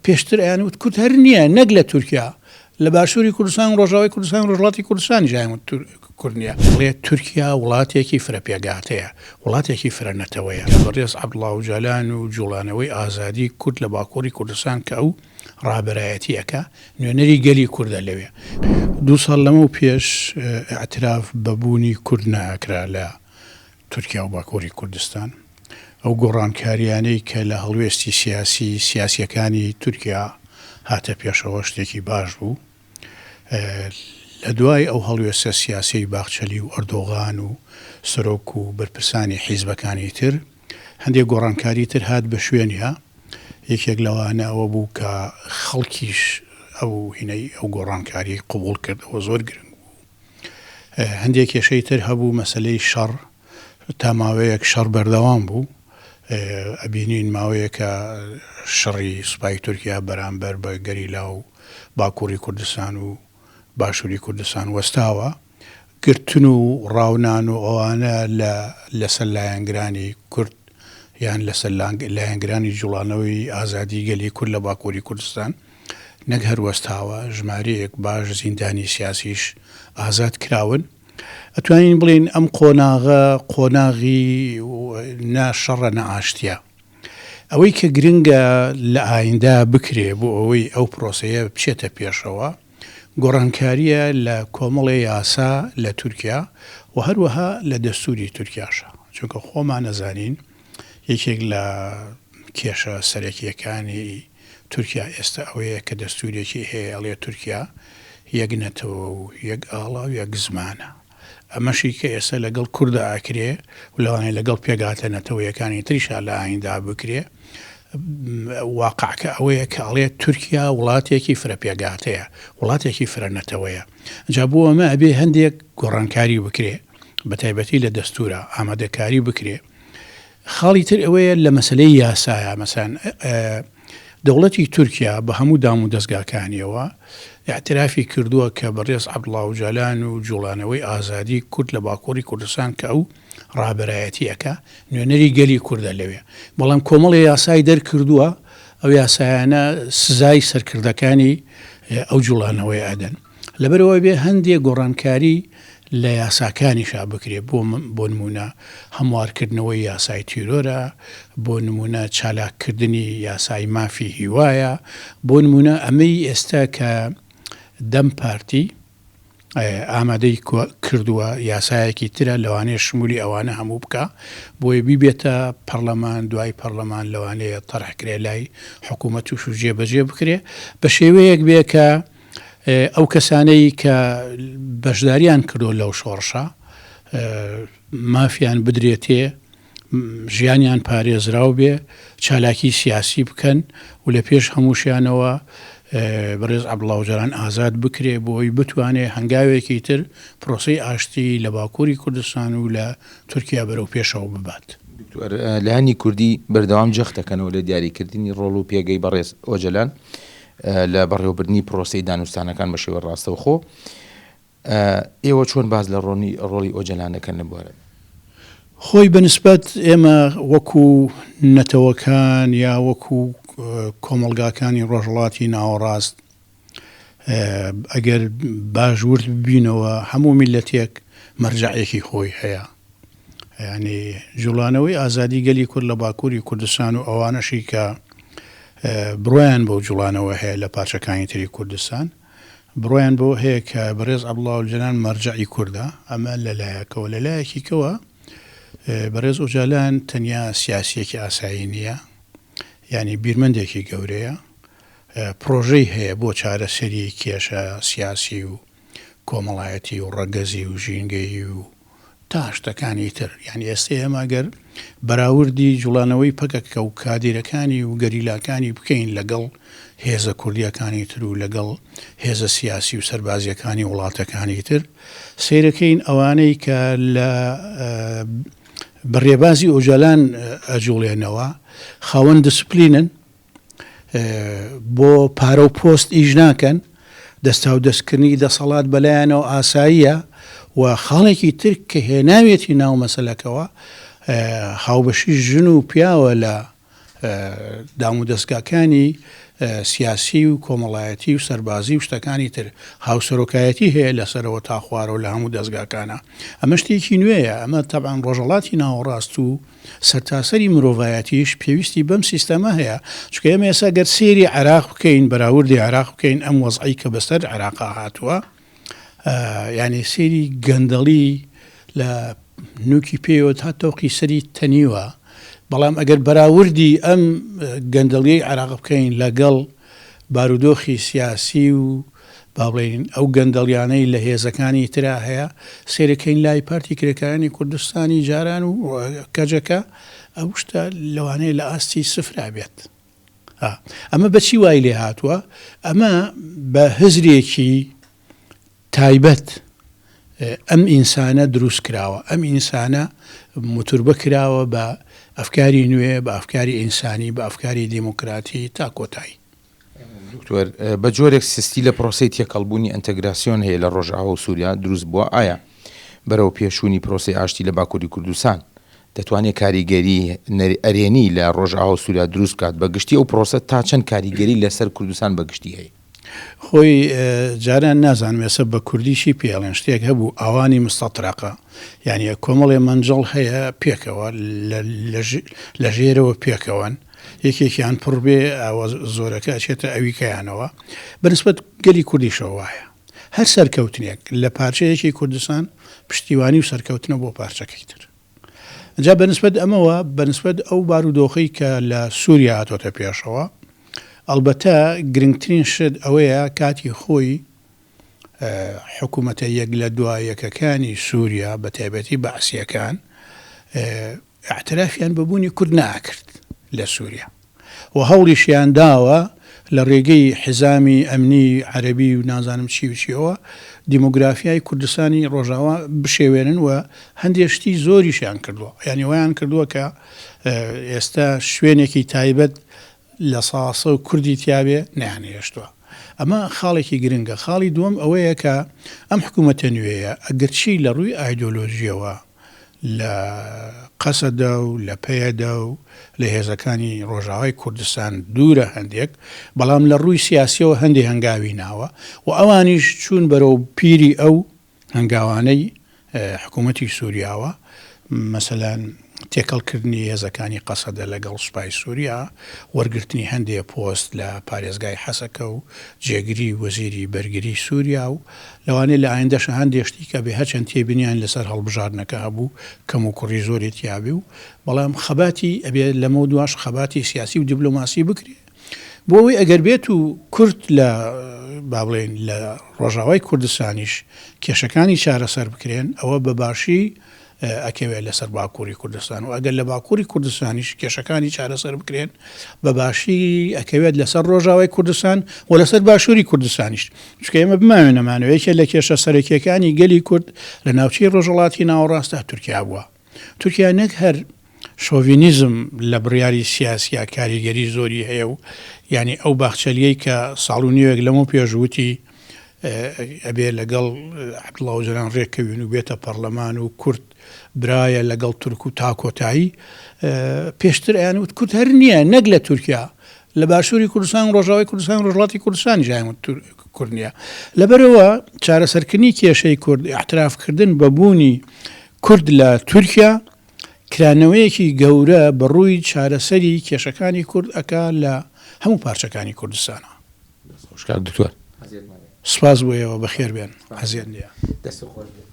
پێشتر ئەیان وت کورد هەر نییە نەک لە تورکیا لە باشووری کوردستان و ڕۆژاوای کوردستان و ڕۆژهەڵاتی کوردستانیش ئەیان وت کورد نییە. ئەڵێ تورکیا وڵاتێکی فرە پێکهاتەیە، وڵاتێکی فرە نەتەوەیە. بەڕێز عەبدوڵا ئۆجالان و جوڵانەوەی ئازادی کورد لە باکووری کوردستان کە ئەو ڕابەرایەتی ئەکا، نوێنەری گەلی کوردە لەوێ. دوو ساڵ لەمەو پێش ئیعتراف بە بوونی کورد نەئەکرا لە تورکیا و باکووری کوردستان، ئەو گۆڕانکارییانەی کە لە هەڵوێستی سیاسی سیاسییەکانی تورکیا هاتە پێشەوە شتێکی باش بوو. لە دوای ئەو هەڵوێستە سیاسیەی باخچەلی و ئەردۆغان و سەرۆک و بەرپرسانی حیزبەکانی تر، هەندێک گۆڕانکاری تر هات بە شوێنیا، یەکێک لەوانە ئەوە بوو کە خەڵکیش ئەو هینەی ئەو گۆڕانکاریەی قبوڵ کرد، ئەوە زۆر گرنگ بوو. هەندێک کێشەی تر هەبوو، مەسەلەی شەڕ، تا ماوەیەک شەڕ بەردەوام بوو، ئەبینین ماوەیەکە شەڕی سوپای تورکیا بەرامبەر بە گەریلا و باکووری کوردستان و باشووری کوردستان وەستاوە، گرتن و ڕاونان و ئەوانە لە لەسەر لایەنگرانی کورد یان لەسەر لایەنگرانی جوڵانەوەی ئازادی گەلی کورد لە باکووری کوردستان نەک هەر وەستاوە، ژمارەیەک باش زیندانی سیاسیش ئازاد کراون. ئەتوانین بڵێین ئەم قۆناغە قۆناغی نە شەڕە نە ئاشتیە. ئەوەی کە گرنگە لە ئایندە بکرێ بۆ ئەوەی ئەو پرۆسەیە بچێتە پێشەوە، گۆڕانکارییە لە کۆمەڵێ یاسا لە تورکیا و هەروەها لە دەستووری تورکیاشا. چونکە خۆمان ئەزانین یەکێک لە کێشە سەرەکییەکانی تورکیا ئێستا ئەوەیە کە دەستوورێکی هەیە ئەڵێ تورکیا یەک نەتەوە و یەک ئاڵا و یەک زمانە. ئەمەشی کە ئێستا لەگەڵ کوردا ئەکرێ و لەوانەیە لەگەڵ پێکهاتە نەتەوەیەکانی تریشا لە ئاییندا بکرێ، واقعەکە ئەوەیە کە ئەڵێ تورکیا وڵاتێکی فرە پێکهاتەیە، وڵاتێکی فرە نەتەوەیە. جا بۆ ئەمە ئەبێ هەندێک گۆڕانکاری بکرێ، بەتایبەتی لە دەستوورا ئامادەکاری بکرێ. خاڵی تر ئەوەیە لە مەسەلەی یاسایە مەسەن دەوڵەتی تورکیا بە هەموو دام و دەزگاکانیەوە ئیعترافی کردووە کە بەڕێز عەبدوڵا ئۆجالان و جوڵانەوەی ئازادی کورد لە باکووری کوردستان کە ئەو ڕابەرایەتی ئەکا نوێنەری گەلی کوردە لەوێ بەڵام کۆمەڵی یاسای دەرکردووە ئەو یاسایانە سزای سەرکردەکانی ئەو جوڵانەوەی ئەدەن. لەبەرئەوە ئەبێ هەندێ گۆڕانکاری لە یاساکانیشا بکرێ بۆ بۆ نموونە هەموارکردنەوەی یاسای تیرۆرە، بۆ نموونە چالاککردنی یاسای مافی هیوایە، بۆ نموونە ئەمەی ئێستا کە دەم پارتی ئامادەی کردووە یاسایەکی ترە لەوانەیە شمولی ئەوانە هەموو بکا بۆیە بیبێتە پەڕلەمان دوای پەڕلەمان لەوانەیە تەرح کرێ لای حکوومەت و جێبەجێ بکرێ بە شێوەیەک بێ کە ئەو کەسانەی کە بەشداریان کردووە لەو شۆڕشە مافیان بدرێتێ، ژیانیان پارێزراو بێ، چالاکی سیاسی بکەن و لە پێش هەمووشیانەوە بەڕێز عەبدوڵا ئۆجالان ئازاد بکرێ بۆ ئەوەی بتوانێ هەنگاوێکی تر پرۆسەی ئاشتی لە باکووری کوردستان و لە تورکیا بەرەو پێشەوە ببات. دکتۆر، لایەنی کوردی بەردەوام جەخت دەکەنەوە لە دیاریکردنی ڕۆڵ و پێگەی بەڕێز ئۆجەلان، لە بەڕێوەبردنی پرۆسەی دانوستانەکان بە شێوەی ڕاستەوخۆ، ئێوە چۆن باس لە ڕۆنی ڕۆڵی ئۆجەلان دەکەن لەم بوارەدا؟ خۆی بە نسبەت ئێمە وەکو نەتەوەکان یا وەکو کۆمەڵگاکانی ڕۆژهەڵاتی ناوەڕاست ئەگەر باش ورد ببینەوە هەموو میللەتێک مەرجەعێکی خۆی هەیە. یانی جوڵانەوەی ئازادی گەلی کورد لە باکووری کوردستان و ئەوانەشی کە بڕوایان بەو جوڵانەوە هەیە لە پارچەکانی تری کوردستان بڕوایان بەوە هەیە کە بەڕێز عەبدوڵا ئۆجالان مەرجەعی کوردە ئەمە لە لایەکەوە لە لایەکی کەوە بەڕێز ئۆجالان تەنیا سیاسیەکی ئاسایی نییە یعنی بیرمەندێکی گەورەیە پرۆژەی هەیە بۆ چارەسەری کێشە سیاسی و کۆمەڵایەتی و ڕەگەزی و ژینگەیی و تا شتەکانی تر یانی ئێستە ئێمە گەر بەراوردی جوڵانەوەی پەکەکە و کادیرەکانی و گەریلاکانی بکەین لەگەڵ هێزە کوردیەکانی تر و لەگەڵ هێزە سیاسی و سەربازیەکانی وڵاتەکانی تر سەیرەکەین ئەوانەی کە لە بە ڕێبازی ئۆجالان ئەجوڵێنەوە خاوەن دسپلینن بۆ پارە و پۆست ئیش ناکەن، دەستاودەستکردنی دەسەڵات بەلایانەوە ئاساییە و خاڵێکی تر کە هێناویەتی ناو مەسەلەکەوە هاوبەشی ژن و پیاوە لە دامودەزگاکانی. سیاسی و کۆمەڵایەتی و سەربازی و شتەکانی تر، هاوسەرۆکایەتی هەیە لە سەرەوە تا خوارەوە لە هەموو دەزگاکانا. ئەمە شتێکی نوێیە، ئەمە تەبعەن ڕۆژهەڵاتی ناوەڕاست و سەرتاسەری مرۆڤایەتیش پێویستی بەم سیستەمە هەیە، چونکە ئێمە ئێستا گەر سەیری عێراق بکەین، بەراوردی عێراق بکەین، ئەم وەزعەی کە بەسەر عێراقا هاتووە، یانی سەیری گەندەڵی لە نوکی پێیەوە تا تەوقی سەری تەنیوە، بەڵام ئەگەر بەراوردی ئەم گەندەڵیەی عێراق بکەین لەگەڵ بارودۆخی سیاسی و با بڵێین ئەو گەندەڵیانەی لە هێزەکانی ترا هەیە، سەیرەکەین لای پارتی کرێکارانی کوردستانی جاران و کەجەکە ئەو شتە لەوانەیە لە ئاستی سفرا بێت. ئەمە بەچی وای لێ هاتووە؟ ئەمە بە هزرێکی تایبەت ئەم ئینسانە دروست کراوە، ئەم ئینسانە موتوربە کراوە بە ئەفکاری نوێ، بە ئەفکاری ئینسانی، بە ئەفکاری دیموکراتی تا کۆتایی. دکتۆر، بە جۆرێک سستی لە پرۆسەی تێکەڵبوونی ئەنتەگراسیۆن هەیە لە ڕۆژئاوا و سووریا دروست بووە، ئایا بەرەو پێشچوونی پرۆسەی ئاشتی لە باکووری کوردستان دەتوانێت کاریگەری ئەرێنی لە ڕۆژئاوا و سووریا دروست بکات، بە گشتی ئەو پرۆسە تا چەند کاریگەری لەسەر کوردستان بە گشتی هەیە؟ خۆی جاران نازانم ئێستا بە کوردی چی پێ ئەڵێن شتێک هەبوو ئاوانی مستەترەقە یانی کۆمەڵێ مەنجەڵ هەیە پێکەوە لە ژێرەوە پێکەوەن یەکێکیان پڕ بێ ئاوە زۆرەکە ئەچێتە ئەویکەیانەوە بەنسبەت گەلی کوردیشەوە وایە هەر سەرکەوتنێک لە پارچەیەکی کوردستان پشتیوانی و سەرکەوتنە بۆ پارچەکەی تر جا بەنسبەت ئەمەوە، بەنسبەت ئەو بارودۆخەی کە لە سووریا هاتۆتە پێشەوە، ئەڵبەتە گرنگترین شت ئەوەیە کاتی خۆی حکوومەتە یەک لە دوا یەکەکانی سووریا بە تایبەتی بەعسییەکان ئیعترافیان بە بوونی کورد نەئەکرد لە سووریا. و هەوڵیشیان داوە لە ڕێگەی حیزامی ئەمنی عەرەبی و نازانم چی و چیەوە دیمۆگرافیای کوردستانی ڕۆژاوا بشێوێنن و هەندێ شتی زۆریشیان کردووە یانی وایان کردووە کە ئێستا شوێنێکی تایبەت لە ساسە و کوردی تیاێ نەیانهێشتووە. ئەمە خاڵێکی گرنگە. خاڵی دووەم ئەوەیە کە ئەم حکوومەتە نوێیە ئەگەرچی لە ڕووی ئایدۆلۆژییەوە لە قەسەدە و لە پەیەدە و لە هێزەکانی ڕۆژاوای کوردستان دوورە هەندێک، بەڵام لە ڕووی سیاسییەوە هەندێ هەنگاوی ناوە و ئەوانیش چوون بەرەو پیری ئەو هەنگاوانەی حکوومەتی سووریاوە، مەسەلەن تێکەڵکردنی هێزەکانی قەسەدە لەگەڵ سوپای سووریا، وەرگرتنی هەندێ پۆست لە پارێزگای حەسەکە و جێگری وەزیری بەرگری سووریا و لەوانەیە لە ئایندەشا هەندێ شتی کە بێ هەرچەند تێبینیان لەسەر هەڵبژاردنەکە هەبوو کەموکوڕی زۆری تیابێ و بەڵام خەباتی ئەبێ لەمەودواش خەباتی سیاسی و دیبلۆماسی بکرێ بۆ ئەوەی ئەگەر بێت و کورد لە با بڵێین لە ڕۆژاوای کوردستانیش کێشەکانی چارەسەر بکرێن ئەوە بە باشی ئەکەوێت لەسەر باکووری کوردستان و ئەگەر لە باکووری کوردستانیش کێشەکانی چارەسەر بکرێن بە باشی ئەکەوێت لەسەر ڕۆژاوای کوردستان و لەسەر باشووری کوردستانیش چونکە ئێمە بماوێ نەمانەوە یەکێ لە کێشە سەرەکیەکانی گەلی کورد لە ناوچەی ڕۆژهەڵاتی ناوەڕاستدا تورکیا بووە تورکیا نەک هەر شۆڤینیزم لە بڕیاری سیاسیا کاریگەری زۆری هەیە و یانی ئەو باخچەلیەی کە ساڵ و نیوێک لەمەو پێش وتی ئەبێ لەگەڵ عەبدوڵا ئۆجەلان ڕێککەوین و بێتە پەڕلەمان و کورد برایە لەگەڵ تورک و تا کۆتایی پێشتر ئەیان وت کورد هەر نییە نەک لە تورکیا لە باشووری کوردستان و ڕۆژاوای کوردستان و ڕۆژهەڵاتی کوردستانیش ئەیان وت کورد نییە لەبەرئەوە چارەسەرکردنی کێشەی کورد ئیعترافکردن بە بوونی کورد لە تورکیا کرانەوەیەکی گەورە بە ڕووی چارەسەری کێشەکانی کورد ئەکا لە هەموو پارچەکانی کوردستانا. دەست خۆش کاک دکتۆر. سپاس بۆ ئێوە بەخێر بێن. ئەزیەت نیە. دەستت خۆش بێت.